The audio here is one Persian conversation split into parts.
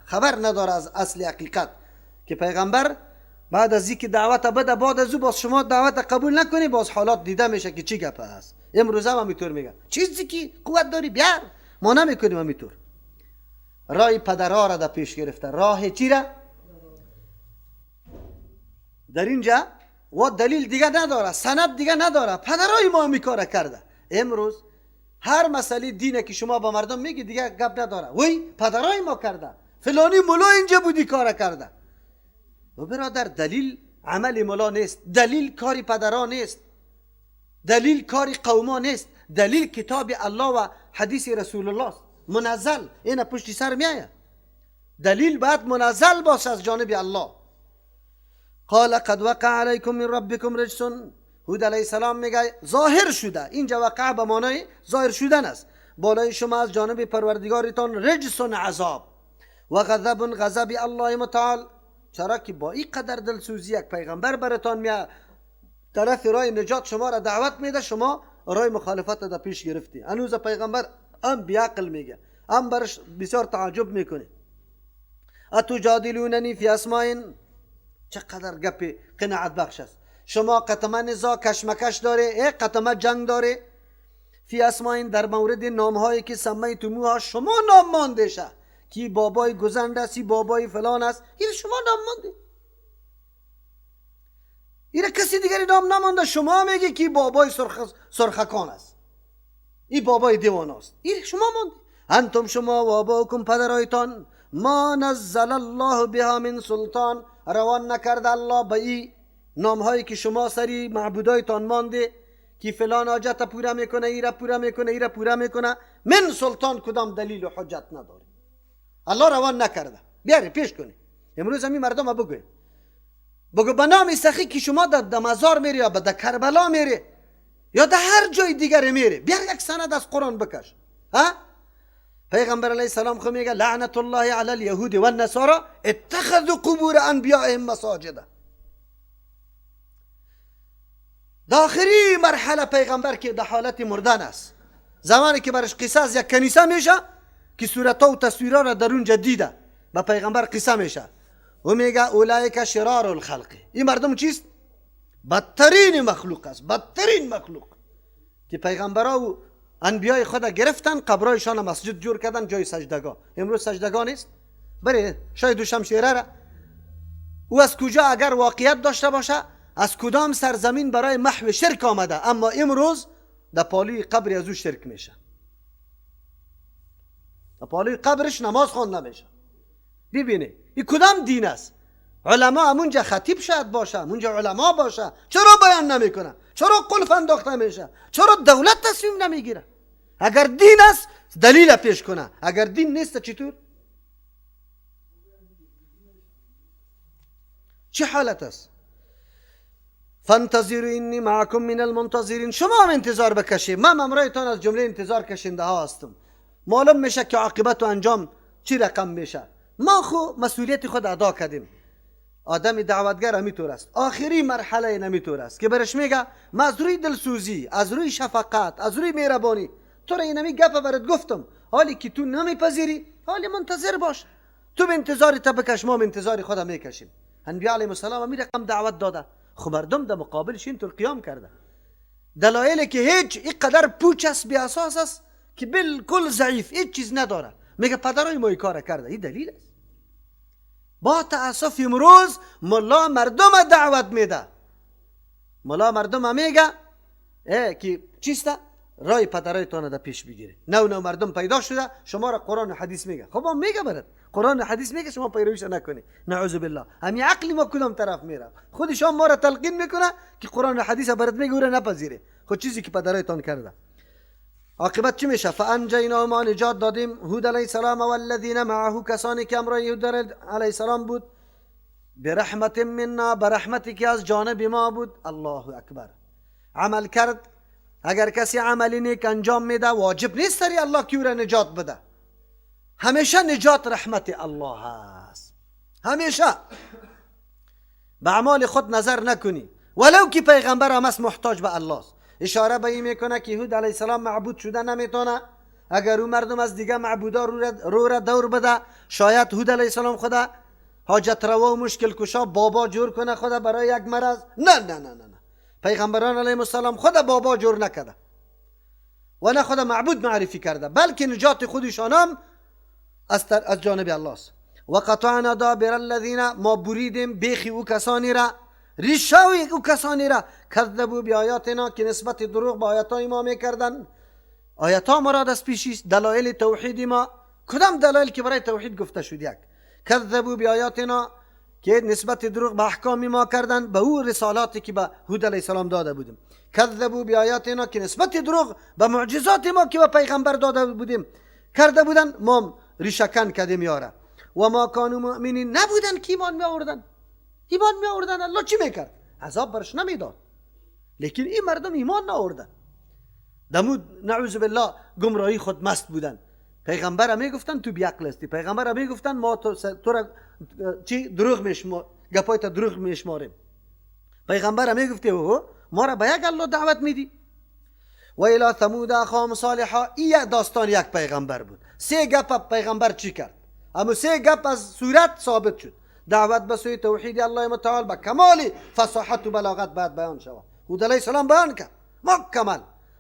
خبر نداره از اصل حقیقت که پیغمبر بعد از اینکه دعوت بده، بعد از او باز شما دعوت قبول نکنی، باز حالات دیده میشه که چی گپ است. امروز هم همینطور میگه چیزی که قوت داری بیار، ما نمیکنیم. همینطور راه پدرها را در پیش گرفته، راه چی را؟ در اینجا و دلیل دیگه نداره، سند دیگه نداره، پدرای ما همی کار کرده. امروز هر مسئله دینه که شما با مردم میگی دیگه گپ نداره، وی پدرای ما کرده، فلانی ملا اینجا بودی کار کرده. و برادر دلیل عمل ملا نیست، دلیل کاری پدران نیست، دلیل کاری قوما نیست، دلیل کتاب الله و حدیث رسول الله است. منزل اینا پشتی سر میآید، دلیل باید منزل باشه از جانب الله. قال قد وقع علیکم من ربکم رجس. هود علیه السلام میگه ظاهر شده، اینجا وقع به معنای ظاهر شدن است، بالای شما از جانب پروردگارتان رجس عذاب و غضب غضب الله متعال. چرا که با این قدر دلسوزی یک پیغمبر براتان میاد طرف راه نجات شما را دعوت میده، شما راه مخالفت را پیش گرفتی. هنوز پیغمبر هم بیعقل میگه، هم برش بسیار تعجب میکنه. اتجادلوننی فی اسماء، چقدر گپ قناعت بخش است. شما قطمه نزاع کشمکش داره، قطمه جنگ داره. فی اسماء در مورد نامهایی که سمیتموها، شما نام مانده شه کی بابای گزند است، بابای فلان است، این شما نام مانده، این کسی دیگری نام نمانده. شما میگی کی بابای سرخکان است، این بابای دیوان است، این شما مانده. انتم شما و آباؤکم پدرایتان، ما نزل الله بها من سلطان، روان نکرده الله به این نامهایی که شما سری معبودایتان مانده که فلان حاجت پوره میکنه، ایره پوره میکنه، ایره پوره میکنه، من سلطان کدام دلیل و حجت نداره، الله روان نکرده. بیاره پیش کنی. امروز همین مردم بگوی، بگو به نام سخی که شما در مزار میری یا در کربلا میری یا در هر جای دیگر میری، بیار یک سند از قرآن بکش. ها پیغمبر علیه السلام خو میگه لعنت الله علی الیهود والنصارى اتخذوا قبور انبیائهم مساجد. داخلی مرحله پیغمبر که در حالت مردن است، زمانی که برش قصه از یک کنیسه میشه که صورتها و تصویرها را در اونجا دیده، به پیغمبر قصه میشه و میگه اولئک شرار الخلق. این مردم چیست؟ بدترین مخلوق است، بدترین مخلوق که پیغمبرها و انبیای خود گرفتن، قبرایشان مسجد جور کردن، جای سجدگاه. امروز سجدگاه نیست. بله شاید شمشیره را او از کجا اگر واقعیت داشته باشه، از کدام سرزمین برای محو شرک آمده، اما امروز در پالوی قبر از او شرک میشه، در پالوی قبرش نماز خوانده میشه. ببینه این کدام دین است؟ علما همونجا خطیب شاید باشه، همونجا علما باشه، چرا بیان نمیکنه؟ چرا قلف انداخته میشه؟ چرا دولت تصمیم نمیگیره؟ اگر دین است دلیل پیش کنه، اگر دین نیست چطور؟ چه حالت است؟ فانتظروا انی معکم من المنتظرین. شما هم انتظار بکشید، من امرایتان از جمله انتظار کشنده ها هستم. معلوم میشه که عاقبت و انجام چی رقم میشه. ما خو مسئولیت خود ادا کردیم. آدم دعوتگر همیطور است، آخری مرحله نمیطور است که برش میگه ما از روی دلسوزی، از روی شفقت، از روی مهربانی تو را اینمی گپ برات گفتم، حالی که تو نمیپذیری، حالی منتظر باش، تو به انتظار تا بکش، ما به انتظار خود میکشیم. انبیا علیهم السلام همی رقم دعوت داده، خب مردم در مقابلش اینطور قیام کرده. دلایلی که هیچ اینقدر پوچ است، بی اساس است که بالکل ضعیف، هیچ چیز نداره، میگه پدرای ما این کار کرده، این دلیل است. با تاسف امروز ملا مردم دعوت میده، ملا مردم میگه که چیسته؟ رای پدرایتان در پیش بگیره. نو نو مردم پیدا شده شما را قرآن و حدیث میگه. خب میگه برات قرآن و حدیث میگه، شما پیرویش نکنی. نعوذ بالله. همین عقل ما کدام طرف میره؟ خودشان ما را تلقین میکنه که قرآن و حدیث برات میگه، او را نپذیره. خود چیزی که پدرایتان کرده عاقبت چی میشه؟ فانجینا، ما نجات دادیم هود علیه السلام و الذین معه، کسانی که همراه هود علیه السلام بود، برحمت منا، برحمتی که از جانب ما بود. الله اکبر. عمل کرد. اگر کسی عملی نیک انجام میده واجب نیست سری الله که او را نجات بده. همیشه نجات رحمت الله است، همیشه. به اعمال خود نظر نکنی، ولو که پیغمبر هم است محتاج به الله است. اشاره به این میکنه که هود علیه السلام معبود شده نمیتونه، اگر او مردم از دیگه معبودا رو را دور بده، شاید هود علیه السلام خدا حاجت روا و مشکل کشا بابا جور کنه خدا برای یک مرض. نه نه نه نه، پیغمبران علیه السلام خدا بابا جور نکرده و نه خدا معبود معرفی کرده، بلکه نجات خودشان هم از جانب الله است. و قطعنا دابر الذین، ما بریدیم بیخی او کسانی را، ریشه او کسانی را، کذبوا بیآیاتنا، که نسبت دروغ به آیاتهای ما میکردن. آیات ها مراد از پیشی دلایل توحید ما، کدام دلایل که برای توحید گفته شد؟ یک، کذبوا بیآیاتنا، که نسبت دروغ به احکام ما کردن، به او رسالاتی که به هود علیه السلام داده بودیم. کذبوا بیآیاتنا، که نسبت دروغ به معجزات ما که به پیغمبر داده بودیم کرده بودن، ما ریشه‌کن کردیم یاره. و ما کانوا مؤمنین، نبودن که ایمان می آوردن. ایمان می آوردن الله چی میکرد؟ عذاب برش نمیداد. لیکن این مردم ایمان نآوردن، دمود نعوذ بالله گمراهی خود مست بودن. پیغمبر میگفتن تو بیعقل هستی، پیغمبر میگفتن ما تو را چی دروغ میشمار، گپای تا دروغ میشماریم. پیغمبر میگفته او ما را به یک الله دعوت میدی. و الی ثمود اخاهم صالحا، این داستان یک پیغمبر بود. سه گپ پیغمبر چی کرد؟ اما سه گپ از صورت ثابت شد. دعوت به سوی توحید الله متعال به کمال فصاحت و بلاغت باید بیان شود. هود علیه السلام بیان کرد مکمل،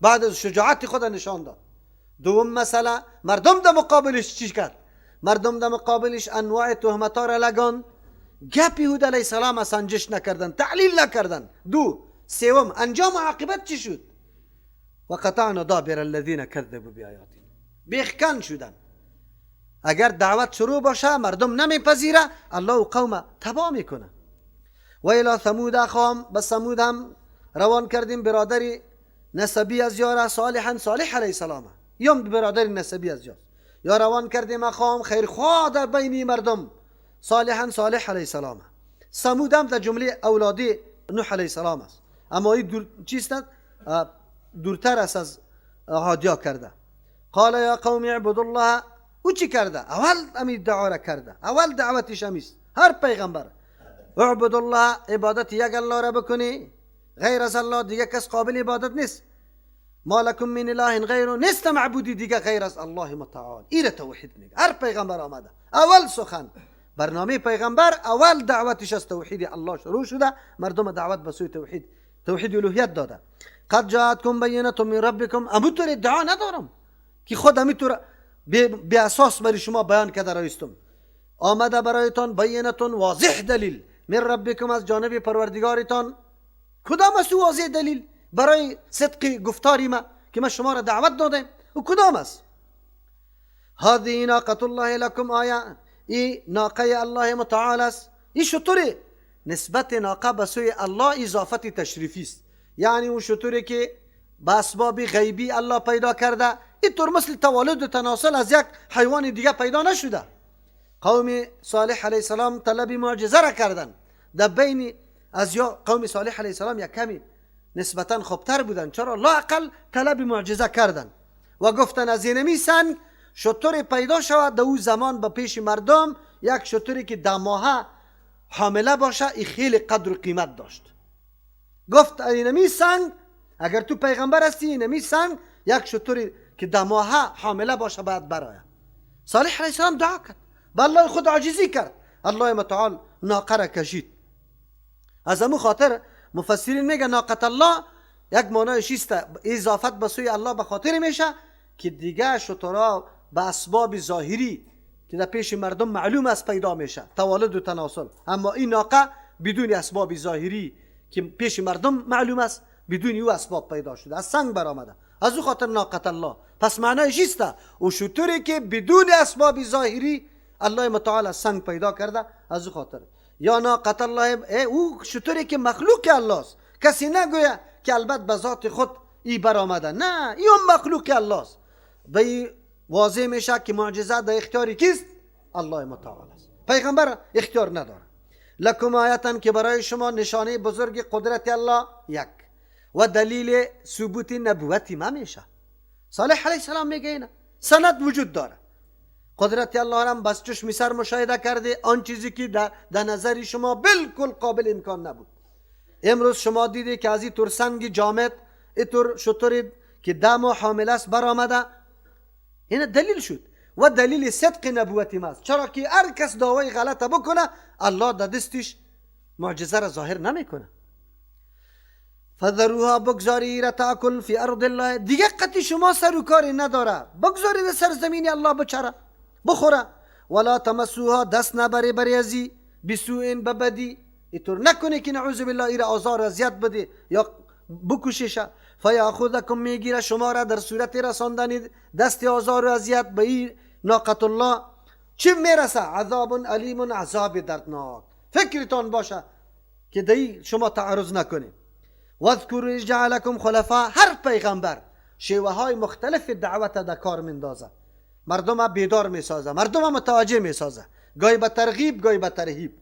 بعد از شجاعت خود نشان داد. دوم مسئله، مردم در مقابلش چی کرد؟ مردم در مقابلش انواع تهمت ها را لگان، گپ هود علیه السلام سنجش نکردن، تعلیل نکردن. دو، سوم، انجام عاقبت چی شد؟ و قطعنا دابر الذین کذبوا بیآیاتنا، بیخکن شدن. اگر دعوت شروع باشه مردم نمیپذیره، الله و قوم تباه میکنه. و الی ثمود اخاهم، به ثمود هم روان کردیم برادری نسبی از یاره صالحا، صالح علیه السلام یا برادر نسبی از یار، یا روان کردیم اخاهم خیرخواه در بین مردم صالحا، صالح علیه السلام. ثمود هم در جمله اولادی نوح علیه السلام است، اما این دور چیست؟ دورتر است از عادیا کرده. قال یا قوم اعبدوا الله، او چی کرده؟ اول امی دعا را کرده، اول دعوتش امیست. هر پیغمبر اعبد الله، عبادت یک الله را بکنی، غیر از الله دیگه کس قابل عبادت نیست. ما لکم من اله غیره، نیست معبودی دیگه غیر از الله متعال. ایره توحید میگه هر پیغمبر آمده. اول سخن برنامه پیغمبر، اول دعوتش از توحید الله شروع شده، مردم دعوت به سوی توحید، توحید الوهیت داده. قد جاءتکم بینة من ربکم، امو طور ادعا ندارم که خود امی طور بی اساس برای شما بیان کرده رایستم. آمده برایتان بینتون واضح دلیل من ربکم، از جانب پروردگارتان. کدام است واضح دلیل برای صدق گفتاری ما که ما شما را دعوت دادیم؟ و کدام است؟ هذه ناقة الله لكم آیه، ای ناقه الله متعال است. ای شطوری نسبت ناقه به سوی الله اضافت تشریفی است، یعنی اون شطوری که به اسباب غیبی الله پیدا کرده، اینطور مثل تولد و تناسل از یک حیوان دیگه پیدا نشده. قوم صالح علیه السلام طلب معجزه را کردن. در بین از یا قوم صالح علیه السلام یک کمی نسبتا خوبتر بودن، چرا؟ لااقل طلب معجزه کردن و گفتن از اینمی سنگ شتر پیدا شود. در او زمان به پیش مردم یک شتری که 10 ماهه حامله باشه ای خیلی قدر و قیمت داشت. گفت اینمی سنگ اگر تو پیغمبر هستی، اینمی سنگ یک شتری که 10 ماهه حامله باشه باید برایه. صالح علیه السلام دعا کرد، به الله خود عاجزی کرد، الله متعال ناقه را کشید. از امو خاطر مفسرین میگه ناقة الله یک معنایش است اضافت به سوی الله به خاطر میشه که دیگه شترا به اسباب ظاهری که در پیش مردم معلوم است پیدا میشه، تولد و تناسل، اما این ناقه بدون اسباب ظاهری که پیش مردم معلوم است، بدون او اسباب پیدا شده، از سنگ برآمده، از او خاطر ناقة الله. پس معنایش است او شتری که بدون اسباب ظاهری الله متعال از سنگ پیدا کرده، از او خاطر یا ناقة الله، او شتری که مخلوق الله است، کسی نگویه که البته به ذات خود ای برآمده، نه، ای هم مخلوق الله است. به ای واضح میشه که معجزه در اختیار کیست؟ الله متعال است، پیغمبر اختیار نداره. لکم آیتن، که برای شما نشانه بزرگ قدرت الله یک و دلیل ثبوت نبوتی ما میشه. صالح علیه السلام میگه اینه سند وجود داره، قدرت الله را بس چشم سر مشاهده کرده، آن چیزی که در نظر شما بالکل قابل امکان نبود. امروز شما دیده که از این طور سنگ جامد، این طور شتری که 10 ماه حامل است برآمده. این دلیل شد و دلیل صدق نبوت ماست. چرا که هر کس دعوای غلط بکنه الله در دستش معجزه را ظاهر نمیکنه. فذروها بگذاری را تاکل فی ارض الله، دیگه قطعی شما سر و کاری نداره، بگذاری در سرزمین الله بچره بخوره. ولا تمسوها دست نبری بری ازی بسوء ببدی، اینطور نکنه که نعوذ بالله ایره آزار اذیت بده یا بکششه. فیاخذکم میگیره شما را در صورت رساندن دست آزار و اذیت به این ناقة الله چی میرسه؟ عذاب الیم، عذاب دردناک. فکرتان باشه که دی شما تعرض نکنید. واذکروا اذ جعلکم خلفاء، هر پیغمبر شیوه های مختلف دعوت در کار میندازه، مردم بیدار میسازه، مردم متوجه میسازه، گاهی به ترغیب گاهی به ترهیب.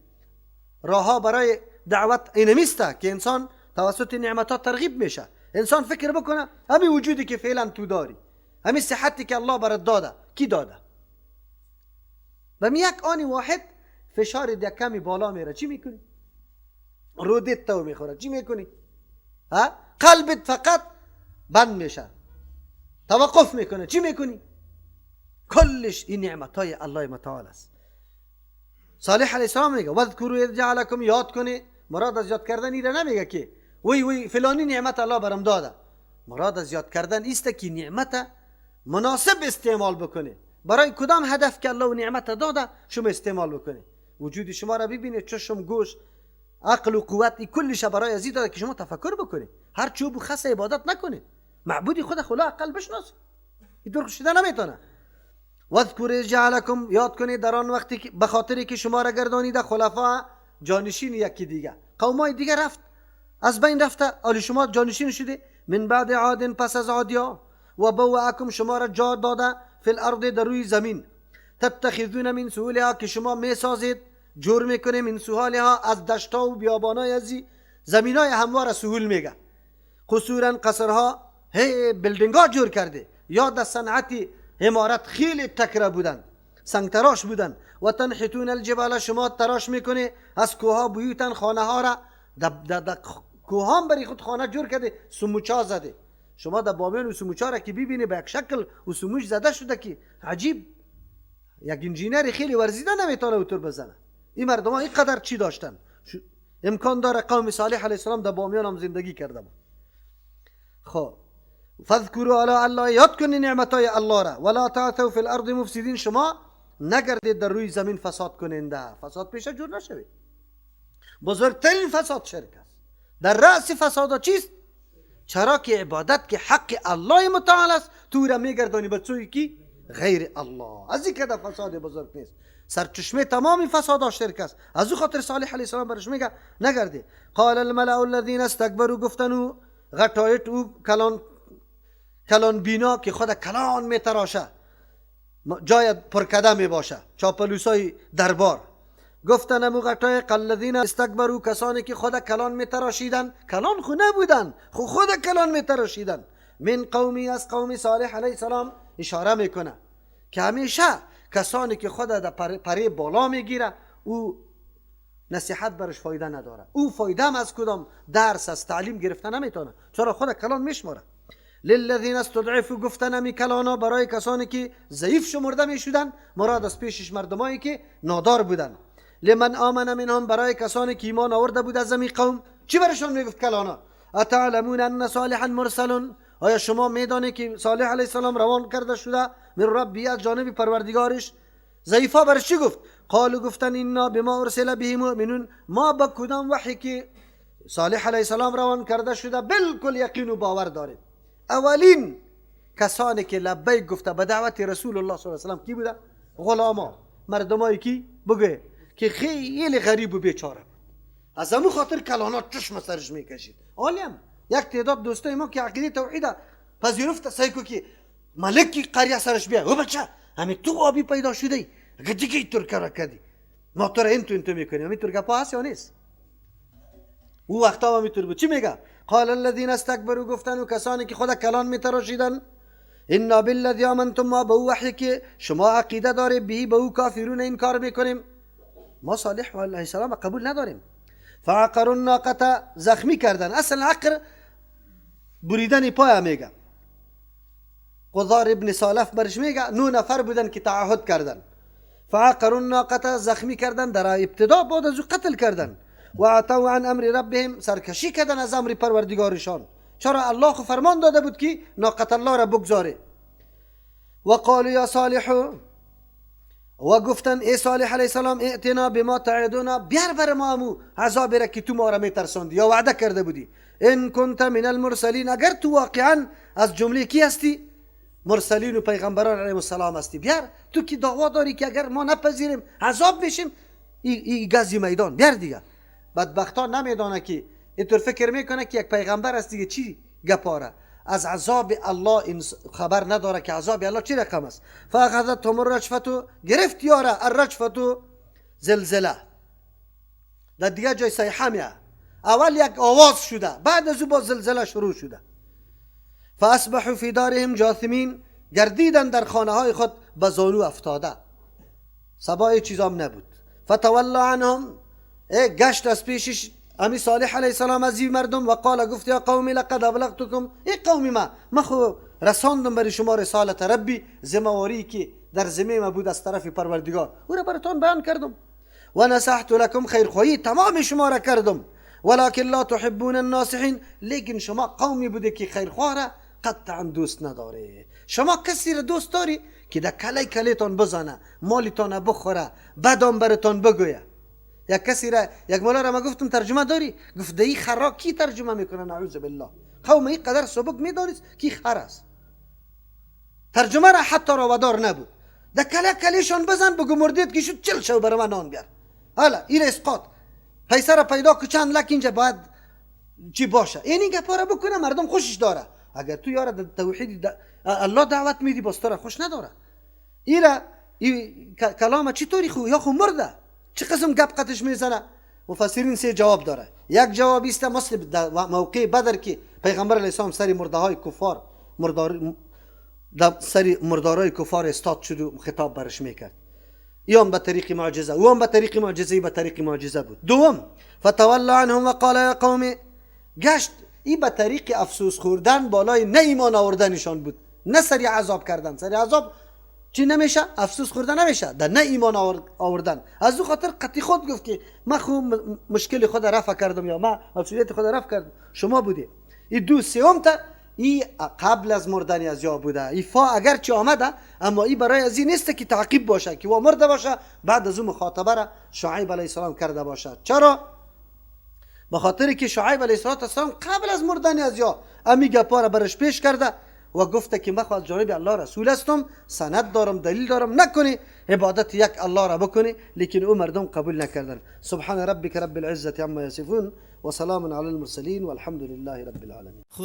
راه برای دعوت اینمیسته که انسان توسط نعمت ها ترغیب میشه. انسان فکر بکنه همین وجودی که فعلا تو داری، همین صحتی که الله برات داده، کی داده؟ و یک آنی واحد فشار یک کمی بالا میره، چی میکنی؟ رودت تو میخوره، چی میکنی؟ ها؟ قلبت فقط بند میشه، توقف میکنه، چی میکنی؟ کلش این نعمت های الله متعال است. صالح علیه السلام میگه واذکروا اذ جعلکم، یاد کنی. مراد از یاد کردن ایره نمیگه که وی وی فلانی نعمت الله برم داده، مراد از یاد کردن ایست که نعمت مناسب استعمال بکنه، برای کدام هدف که الله نعمت داده شما استعمال بکنه. وجود شما را ببینید، چشم، گوش، عقل و قوت، کلش برای ازی داده که شما تفکر بکنید، هر چوب و خس عبادت نکنید، معبودی خود خدا عقل بشناس، این دور شده نمیتونه. واذکر اذ جعلکم، یاد کنید در آن وقتی که به خاطری که شما را گردانیده خلفا، جانشین یکی دیگه، قومای دیگه رفت از بین رفته، آلی شما جانشین شده. من بعد عاد، پس از عادیا، و بوأکم، شما را جا داده، فی الارض، در روی زمین، تتخذون من سهولها، که شما میسازید، جور میکنه، من سهولها، از دشتا و بیابانای ازی زمینای هموار سهول میگه، قصورا، قصرها، هی building ها جور کرده، یا در صنعت عمارت خیلی تکره بودن، سنگ تراش بودن. و تنحتون الجبال، شما تراش میکنه از کوها، بیوتن، خانه ها را در کوهان برای خود خانه جور کرده، سموچا زده. شما در بامیان و سموچا را که ببینی به یک شکل و سموچ زده شده که عجیب، یک انجینر خیلی ورزیده نمیتونه اوتور بزنه. این مردم ها اینقدر چی داشتن؟ امکان داره قوم صالح علیه السلام در بامیان هم زندگی کرده بود. خب فاذکروا آلاء الله، یاد کنید نعمتای الله را. ولا تعثوا فی الارض مفسدین، شما نگردید در روی زمین فساد کننده، فساد پیشه جور نشوید. بزرگترین فساد شرک است. در رأس فساد چیست؟ چرا که عبادت که حق الله متعال است تو را میگردانی به سوی کی؟ غیر الله. از این که در فساد بزرگ نیست، سرچشمه تمام فساد شرک است. از او خاطر صالح علیه السلام برش میگه نگردی. قال الملأ الذين استكبروا، گفتن غټایت او کلان کلان بینا که خود کلان میتراشه، جای پرکده میباشه، چاپلوسای دربار، گفتن امو غټای الذین استکبروا، کسانی که خود کلان میتراشیدن، کلان خو نبودن، خو خود کلان میتراشیدن، من قومی، از قوم صالح علیه السلام اشاره میکنه که همیشه کسانی که خود در پره بالا میگیره او نصیحت برش فایده نداره، او فایده هم از کدام درس از تعلیم گرفته نمیتونه، چرا خود کلان میشماره. للذین استضعفوا، گفتن امی کلانا برای کسانی که ضعیف شمرده میشدن، مراد از پیشش مردمایی که نادار بودن. لمن آمن منهم، برای کسانی که ایمان آورده بود از امی قوم، چی برشان میگفت کلانا؟ اتعلمون ان صالحا مرسل، آیا شما میدانید که صالح علیه السلام روان کرده شده من ربی، از جانب پروردگارش؟ ضعیفا برش چی گفت؟ قالوا، گفتن انا بما ارسل به مؤمنون، ما با کدام وحی که صالح علیه السلام روان کرده شده بالکل یقین و باور داریم. اولین کسانی که لبیک گفته به دعوت رسول الله صلی الله علیه و سلم کی بوده؟ غلاما، مردمایی کی بگه که خیلی غریب و بیچاره بود، از همون خاطر کلانا چشم سرش میکشید. عالم یک تعداد دوستای ما که عقیده توحید پذیرفت، سعی کو که ملکی قریه سرش بیا، او بچه همین تو آبی پیدا شده ای، اگه دیگه اینطور کار کردی ما تو را اینطور اینطور میکنیم. همین طور گپا هست یا نیست؟ او وقتا هم اینطور بود. چی میگه؟ قال الذين استكبروا، گفتن و کسانی که خود کلان میتراشیدن، انا بالذی آمنتم، ما به او وحی که شما عقیده داره به به او کافرون این کار میکنیم، ما صالح علیه السلام قبول نداریم. فعقروا الناقة، زخمی کردن. اصل عقر بریدن پای میگه. قذار ابن سالف برش میگه 9 نفر بودن که تعهد کردن. فعقروا الناقة، زخمی کردن در ابتدا، بعد از او قتل کردن. و عتوا عن امر ربهم، سرکشی کردن از امر پروردگارشان. چرا؟ الله خو فرمان داده بود که ناقة الله را بگذاره. و قالوا یا صالح، و گفتن ای صالح علیه السلام، ائتنا بما تعدنا، بیار بر ما امو عذاب را که تو ما را میترساندی یا وعده کرده بودی. ان کنت من المرسلین، اگر تو واقعا از جمله کی هستی؟ مرسلین و پیغمبران علیهم السلام هستی، بیار تو که دعوا داری که اگر ما نپذیریم عذاب میشیم، ای گزی میدان بیار دیگه. بدبختان نمیدانه که اینطور فکر میکنه که یک پیغمبر است دیگه چی گپاره، از عذاب الله خبر نداره که عذاب الله چی رقم است. فاخذتهم الرجفة، گرفت یاره الرجفة زلزله. در دیگه جای صیحه میه، اول یک آواز شده، بعد از او با زلزله شروع شده. فاصبحوا فی دارهم جاثمین، گردیدن در خانه های خود به زانو افتاده، سبای چیزام نبود. فتولی عنهم، گشت از پیشش امی صالح علیه السلام از این مردم. و قال، گفت یا قومی لقد ابلغتکم، ای قومی ما خو رساندم برای شما رسالت ربی، ذمه‌واری که در ذمه ما بود از طرف پروردگار، او را براتون بیان کردم. و نصحت لکم، خیرخواهی تمام شما را کردم. ولکن لا تحبون الناصحین، لیکن شما قومی بوده که خیرخواه را قطعا دوست نداره. شما کسی را دوست داری که در کلی کلیتان بزنه، مالتان بخوره، بدان براتان بگویه. یک کسی را، یک مولا را ما گفتم ترجمه داری؟ گفت دی خرا کی ترجمه میکنه؟ نعوذ بالله. قوم این قدر سبک میدانست کی خر است. ترجمه را حتی راودار نبود. در کله کلیشان بزن بگو مردید که شد 40 شو برای من نان بیار. حالا این اسقاط پیسه را پیدا که چند لک اینجا باید چی باشه، این گپا را بکنه مردم خوشش داره. اگر تو یاره در توحید الله دعوت میدی باز تو را خوش نداره. ایرا ای کلام چطوری خو یا خو مرده چه قسم گپ قطش میزنه؟ مفسرین سه جواب داره. یک جواب است مثل در موقع بدر که پیغمبر علیه السلام سر مرده های کفار سر مردارای کفار استاد شد و خطاب برش میکرد. ایام به طریق معجزه، او هم به طریق معجزه، به طریق معجزه بود. دوم فتولى عنهم وقال یا قوم، گشت ای به طریق افسوس خوردن بالای نه ایمان آوردنشان بود، نه سری عذاب کردن. سری عذاب چی نمیشه؟ افسوس خوردن نمیشه، در نه ایمان آوردن. از او خاطر قطعی خود گفت که من خو مشکل خود رفع کردم یا من مسئولیت خود رفع کردم، شما بودی. ای دو سوم تا ای قبل از مردن از یا بوده. ای فا اگرچه آمده اما ای برای از این نیست که تعقیب باشه که وا مرده باشه، بعد از او مخاطبه را شعیب علیه السلام کرده باشه. چرا؟ به خاطر که شعیب علیه السلام قبل از مردن از یا امی گپا را برش پیش کرده و گفته که من از جانب الله رسول هستم، سند دارم، دلیل دارم، نکنی عبادت یک الله را بکنی، لیکن او مردم قبول نکردن. سبحان ربک رب العزة عما یصفون و سلام علی المرسلین والحمد لله رب العالمین.